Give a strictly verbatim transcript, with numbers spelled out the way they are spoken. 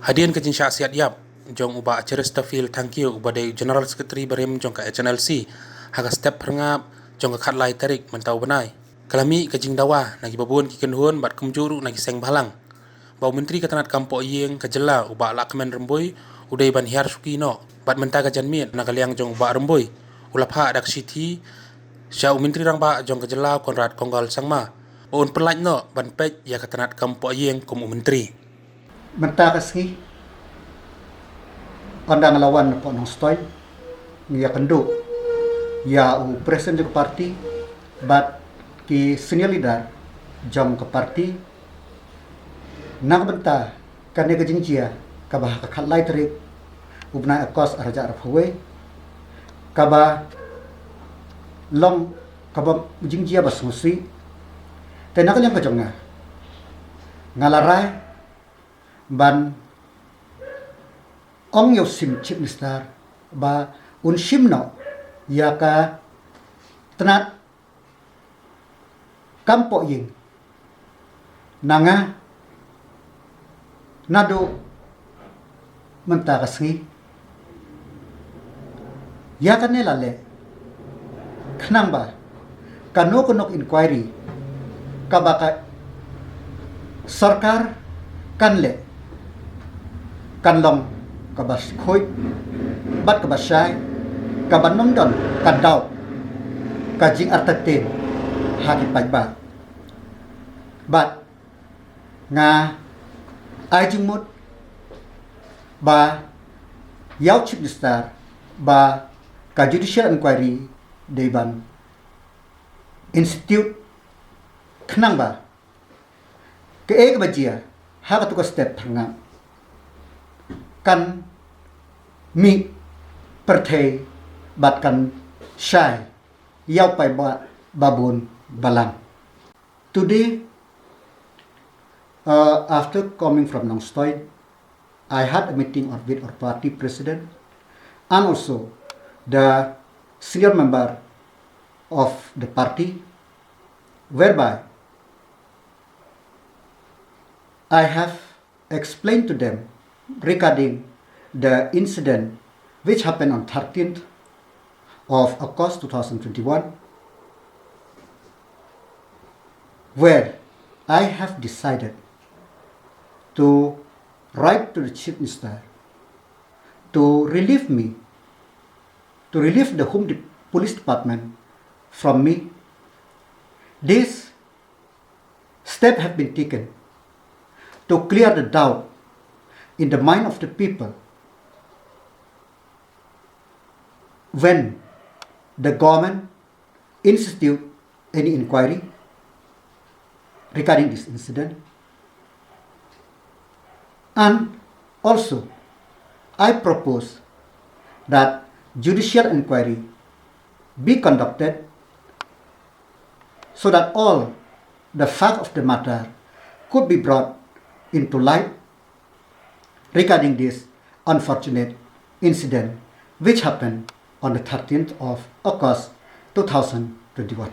Hadien ka jingshah siat ïap jong u Bah Cheristerfield Thangkhiew uba dei General Secretary barim jong ka H N L C ha ka step phyrngap jong ka khatlai tarik mynta u bnai, ka la mih ka jingdawa na kiba bun ki kynhun bad kumjuh ruh na ki seng bhalang ba u Myntri ka tnat kam poh ïing ka jylla u Bah Lahkmen Rymbui u dei ban hiar shuki noh, bad mynta ka janmiet na ka liang jong u Bah Rymbui u la phah da ka shithi sha u Myntri Rangbah jong ka jylla Conrad Kongkal Sangma ba un pynlait noh ban peit ïa ka tnat kam poh ïing kum u Myntri. Mynta ka sngi, ynda nga la wan napoh Nongstoiñ, ngi ïakynduh ïa u President jong ka party bad ki senior leader jong ka party na ka bynta kane ka jingjia kaba ha ka khatlai tarik u bnai August arhajar arphew wei, kaba long kaba jingjia ba sngewsih. Te na ka liang ka jong nga, nga la rai ban ong ïa u Chief Minister ba un shim noh ïa ka tnat kam poh ïing na nga naduh mynta ka sngi. Ïa kane la leh khnang ba kano kano ka inquiry kaba ka sorkar kan leh kan long kaba khuid bad kaba shai, kaba nym don ka daw ka jingartatien ha ki paidbah. Bad nga ai jingmut ba ïa u Chief Minister ba ka judicial inquiry dei ban institute khnang ba kaei kaba jia ha katu ka step phyrngap kan mih pyrthei bad kan shai ïa u paidbah ba bun balang. Today, uh, after coming from Nongstoiñ, I had a meeting with our party president and also the senior member of the party, whereby I have explained to them regarding the incident which happened on thirteenth of August two thousand twenty-one, where I have decided to write to the Chief Minister to relieve me, to relieve the Home De-, Police Department from me. This step have been taken to clear the doubt in the mind of the people when the government institute any inquiry regarding this incident. And also, I propose that judicial inquiry be conducted so that all the fact of the matter could be brought into light regarding this unfortunate incident which happened on the thirteenth of August two thousand twenty-one.